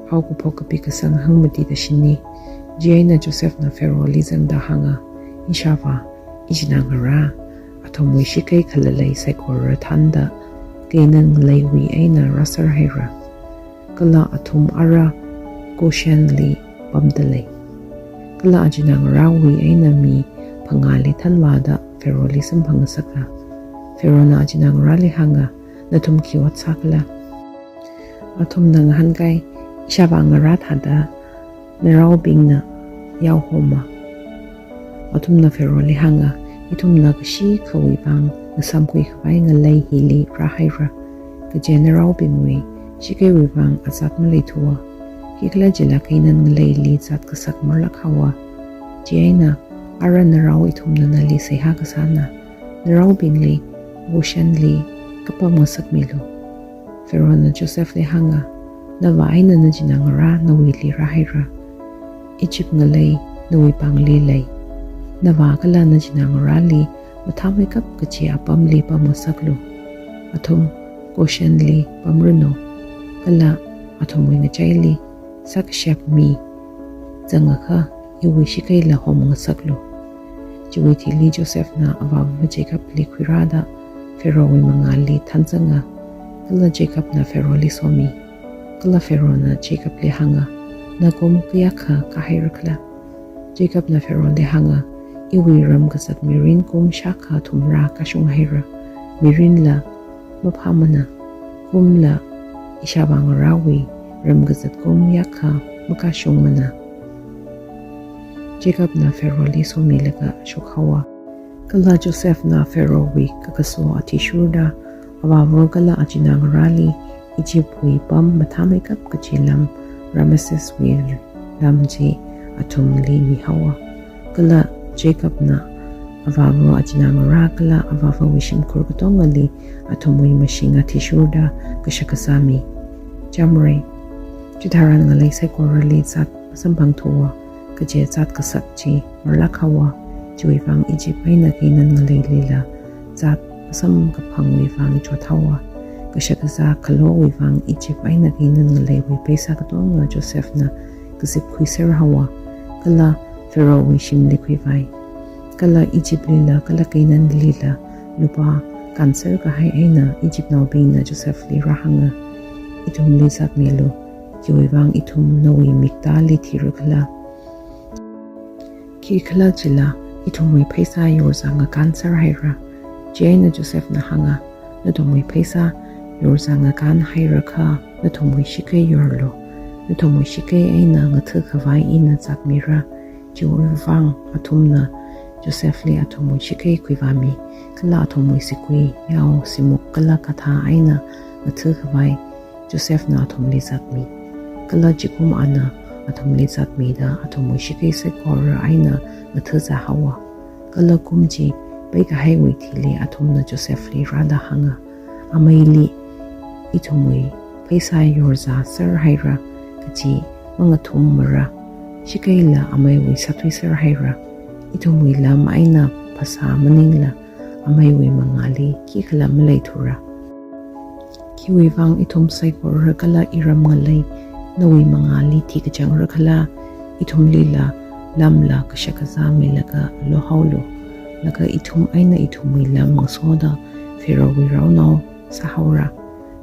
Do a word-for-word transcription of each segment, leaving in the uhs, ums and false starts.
Haokaphok kapi kasang hangmatida shini. Chieina Josephna Pharaohli zangda hānga, Ishāvā, ichinā ngarā, athumwui shakei khalalei saikora thānda Canaan ngaleiwui eina rāser haira. Kala athum ara Goshenli pamda lei. Kala achinā ngarāwui eina mi phangāli thanvāda Pharaohli samphangngasaka. Pharaohna achinā ngarāli hānga, Nathum khi ot sākhala? Athumna ngahānkai, Ishāvā ngarā thāda naraobingna yaohoma. Athumna Pharaohli hānga, Ithumna kashikhawui vang ngasamkhui khavai ngalei hili rāhaira. Kaje naraobingwui shakeiwui vang azat maleithua. Khikhalajila Canaan ngaleili zat kasak marlāk haowa. Chieina ara narao ithumna nali seihā kasāna. Naraobingli Goshenli kapam ngasakmilu. Pharaohna Josephli hānga, Navā eina nachinā ngarā nawuili rāhaira. Egypt ngalei nawui pāngli lei. Navā kala nachinā ngarāli mathāmeikap kachi apamli pamngasaklu. Athum Goshenli pamranu. Kala athumwui ngachaili sākashap mi zangakha iwui shakeila homngasaklu. Chiwui thili Josephna avāva Jacobli khuirāda Pharaohwui mangāli thanzanga. Kala Jacobna Pharaohli somi. Kala Pharaohna Jacobli hānga, Na kum kayākha kāhairakhala? Jacobna Pharaohli hānga, Iwui ram kazat mirin kum shākha thumrā kāshung haira. Mirinla maphāmana, kumla ishāvā ngarāwui ram kazat kum yākha makāshungmana. Jacobna Pharaohli somilaga shokhaowa. Kala Josephna Pharaohwui kakaso athishurda, avāva kala achinā ngarāli Egyptwui pam mathāmeikap kachi lam, Rameseswui lam chi athumli mihaowa. Kala Jacobna avāva achinā ngarā kala avāvawui shimkhur katongali athumwui mashing athishurda kashakazā mi. Chāmrei, chitharan ngalei saikorali zat masamphangthuwa, kaje zat kasak chi marlāk haowa. Chiwui vang Egypt eina Canaan ngaleilila zat masamkaphangwui vang chothaowa. Kashakazā khalowui vang Egypt eina Canaan ngaleiwui pheisā katonga Josephna kazipkhuiser haowa. Kala Pharaohwui shimli khuivai. Kala Egyptlila kala Canaanlila lupā kānser kahai eina Egyptnaobingna Josephli rāhānga, Ithumli zatmilu, khiwui vang ithum nawui miktāli thirakhala? Khikhalajila ithumwui pheisā yorzā ngakānser haira. Chieina Josephna hānga, Nathumwui pheisā yorzā ngakān hairakha nathumwui shakei yorlu. Nathumwui shakei eina ngathakhavai ina zatmira. Chiwui vang athumna Josephli athumwui shakei khuivāmi. Kala athumwui sigui, yao, simuk kala kathā eina ngathakhavai Josephna athumli zatmi. Kala chikum ana athumli zatmida athumwui shakei saikora eina ngathazā haowa. Kala kum chi peikahaiwui thili athumna Josephli rāda hānga, Ameili ithumwui pheisā yorzāser haira, kachi mangathummara. Shakeila ameiwui sāthuiser haira. Ithumwui lam eina phasā maningla ameiwui mangāli khikhala maleithura. Khiwui vang ithum saikora kala iram ngalei nawui mangāli thikachangra khala? Ithumlila lamla kashakazā milaga lohaolu. Laga ithum eina ithumwui lam ngasoda Pharaohwui raonao sāhaora.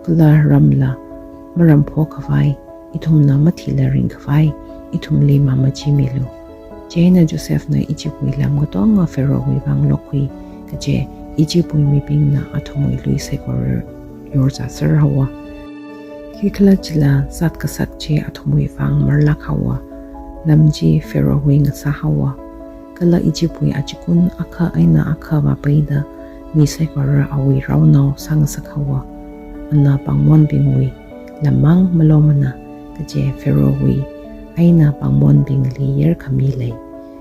Kala ramla maramphokhavai, ithumna mathila ringkhavai, ithumli mamachimilu. Chieina Josephna Egyptwui lam katonga Pharaohwui vang lokhui, kaje Egyptwui mibingna athumwui lui saikora yorzāser haowa. Khikhalajila zat kasak chi athumwui vang marlāk haowa. Lam chi Pharaohwui ngasā haowa. Kala Egyptwui achikun akha eina akha vāpeida mi saikora awui raonao sāngasak haowa. Ana pāngmonbingwui lammang malomana, kaje Pharaohwui eina pāngmonbingli yarkhami lei.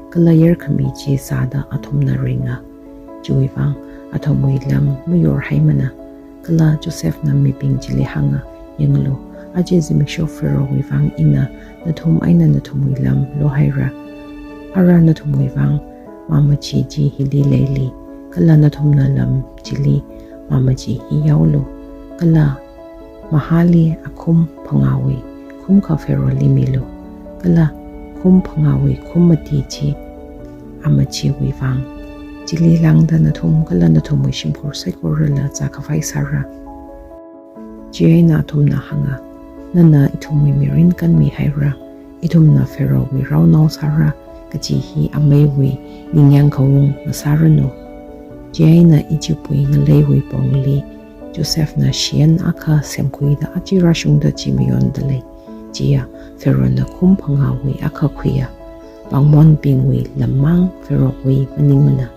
Kala yarkhami chi zāda athumna ringa. Chiwui vang athumwui lam mayorhaimana. Kala Josephna mibing chili hānga, Yanglu, aja zimiksho Pharaohwui vang ina nathum eina nathumwui lam lohaira. Ara nathumwui vang mamachi chi hili leili, kala nathumna lam chili mamachi hi yaolu. Kala mahāli akhum phangāwui khumkha Pharaohli milu, kala khum phangāwui khum mati chi amachiwui vang. Chili lāngda nathum kala nathumwui shimkhur saikorala zākhavai sāra. Chieina athumna hānga, Nana ithumwui mirin kanmihaira, ithumna Pharaohwui raonao sāra, kaji hi ameiwui ningyāng khaung ngasāranu. Chieina Egyptwui ngaleiwui pongli Josephna shiyan akha semkhuida aja rāshungda chi mayonda lei. Chiya Pharaohna khum phangāwui akha khuiya pāngmonbingwui lammang Pharaohwui maningmana.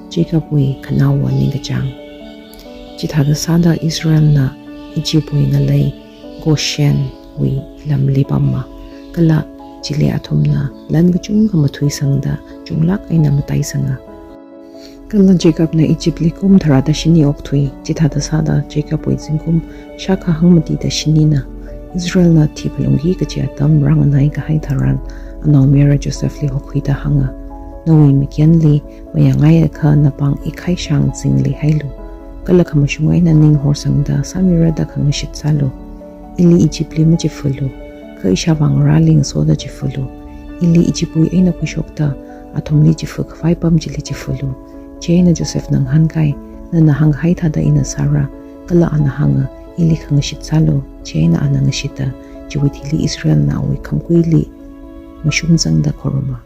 Jacobwui khanaowa ningkachāng. Chithāda sāda Israelna Egyptwui ngalei Goshenwui lamli pama, kala chili athumna lan kachungkha mathuisangda chunglāk eina mataisanga. Kala Jacobna Egyptli kum tharāda shini okthui. Chithāda sāda Jacobwui zingkum shākha hangmatida shinina. Israelna thi phalungki kachi atam rānganai kahai tharan, anaomayara Josephli hokhuida hānga, Nawui mikyanli mayāngaiakha napāng ikhai shāng zinglihailu, kala khamashung eina ning horsangda sāmira da khangashit sālu. Ili Egyptli machifulu, kha ishāvā ngarāli ngasoda chifulu. Ili Egyptwui eina khuishokta athumli chifu khavai pam chili chifulu. Chieina Josephna ngahānkai, Nana hānghai thāda ina sāra. Kala ana hānga, Ili khangashit sālu. Chieina ana ngashitta chiwui thili Israelna awui khamkuili mashum zangda khoruma.